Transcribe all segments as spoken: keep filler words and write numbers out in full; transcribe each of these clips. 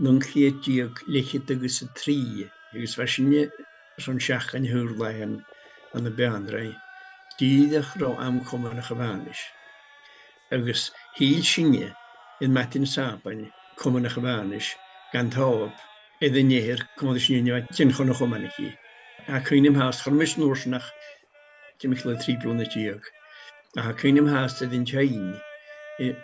naoi ceud deug leth-cheud agus a trì, agus bha sinne airson seachdain a h-uile latha ann am Beannraigh, dìreach ro àm Comann a' Chabhànais. Agus thill sinne air madainn Sàbaid Comann a' Chabhànais dhan Tòb air an eathar, còmhla ris an fheadhainn a bha a' tighinn chun a' chomainn aice. Tha cuimhn' agam fhathast, chuir mise an uair sin ach timcheall air trì bliadhna deug. Ach tha cuimhn' agam fhathast air an t-seinn, eh,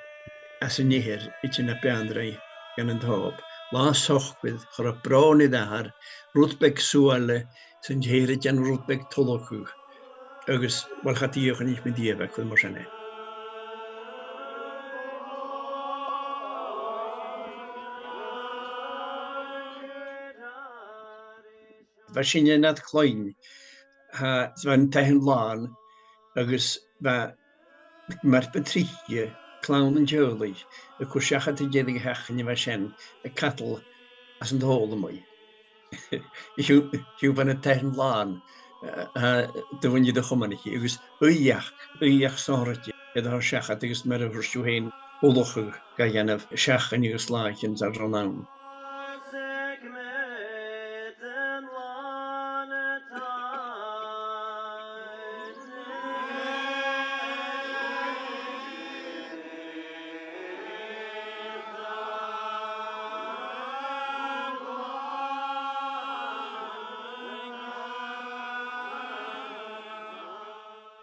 às an eathar a' tighinn à Beannraigh dhan an Tòb. Latha socair, cha robh bròn air athair, rud beag suaile, 's an t-eathar a' dèanamh rud beag tolgach. Agus, uill, cha do dhìochuimhnich mi riamh a' chuid mar sin e. Bha sinne nad chloinn, tha, 's bha an taigh làn, agus bha mar bu trice clann an teaghlaich a' cur seachad an deireadh-sheachdain a bha sin, a' cadal às an t-Òban a-muigh. Siud, siud bha na taighean làn, eh, eh, de dhaoine de chomann aice, agus aoigheachd, aoigheachd sònraichte air a thoirt seachad, agus mar a thuirt thu fhèin, ullachadh ga dhèanamh seachdain agus làithean san t-seachdain.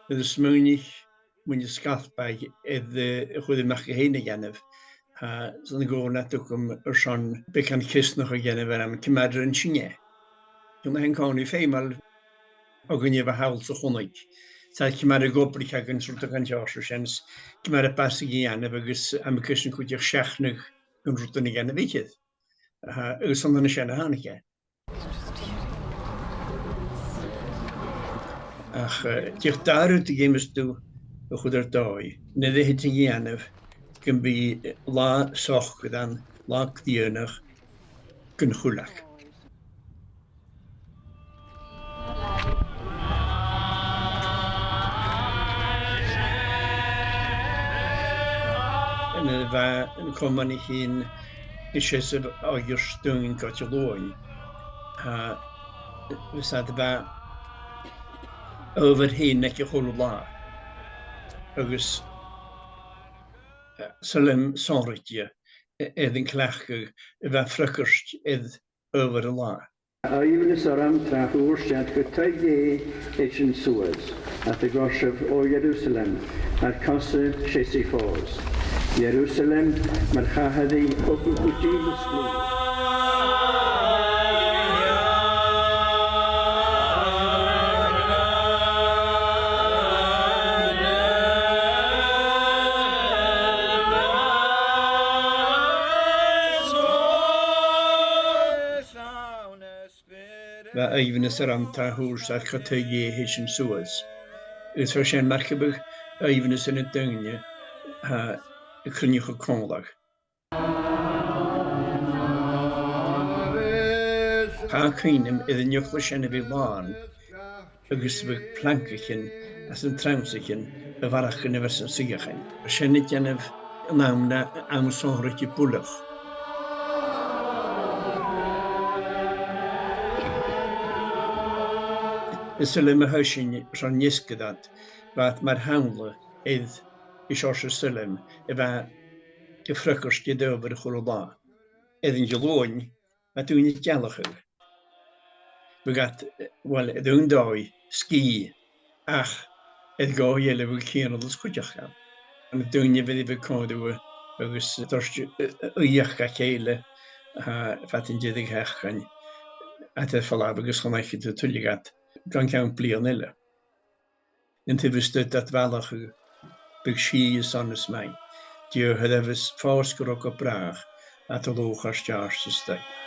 Nuair a smaoinich mi air sgalpadh air, eh, a chur a-mach gu fhèin a dhèanamh, tha, 's ann a' gabhail a' tuigse agam airson beagan ceasnachadh a dhèanamh orm ciamar a rinn sinne e. Chionn a h-aon còmhnaidh feumail a dhuine a bha thall sa chunnaic, 's ciamar a dh'obraich e gun rud a' gabhail seòrsa sin, 's ciamar a b' fhasa a dhèanamh agus, am, a' creidsinn cuideachd seachnadh gun rudan a dhèanamh idir. Aha, agus 's ann an sin a thàinig e. Ach, eh, dìreach dà rud a dh'fheumas tu a chur air dòigh, nuair a thèid a dhèanamh gum bi, eh, latha socair ann, latha grianach, gun chuileag. Nuair a bha an comann a' tighinn a sheasamh aig an t-seann goit Diluain, tha, bha iad, bha adhbhar fhèin aig a h-uile latha. Agus, eh, sailm sònraichte, eh, air an cleachdadh a bha a' freagairt air adhbhar an latha. Aoibhneas orm tràth ùr 's iad gu taigh Dhè a' tighinn suas, iad a' gabhail sibh o Ierusalem, mar cosa seasaidh fòs. Ierusalem, mar chathair i, thug thu gu dìmeas luath. Bha aoibhneas orm tràth ùr 's iad gu taigh Dhè a' tighinn suas. Is bha sin mar gum biodh aoibhneas air na daoine, tha, a' cruinneachadh còmhla. Tha cuimhn' agam air an eaglais sin a bhith làn, agus bhiodh plangaichean às na trannsa sin a' bharrachd gun a bheil san suidheachadh. Sin a' dèanamh an àm na, àm sònraichte buileach. Is sailm a th' ann sin, son an deasgair iad, bha iad mar shamhla air an seòrsa sailm a bha a' freagairt air adhbhar a h-uile latha. Air an Diluain, bha daoine a' dealachadh. Bhiodh iad, eh, uill, air aon dòigh, sgìth, ach air dhòigh eile bhiodh cianalas cuideachd ann. Bha na daoine a' bhith còmhla agus a' toirt, eh, eh, aoigheachd dha chèile, eh, fad an deireadh-sheachdain, iad air falbh agus chan fhaiceadh tu tuilleadh iad gun ceann bliadhna eile. An taobh a-staigh dad bhalach, bhiodh sìth is sonas math. Dìreach a bhiodh fòs gu robh gu bràth, iad a' lùchairt àrd 's a-staigh.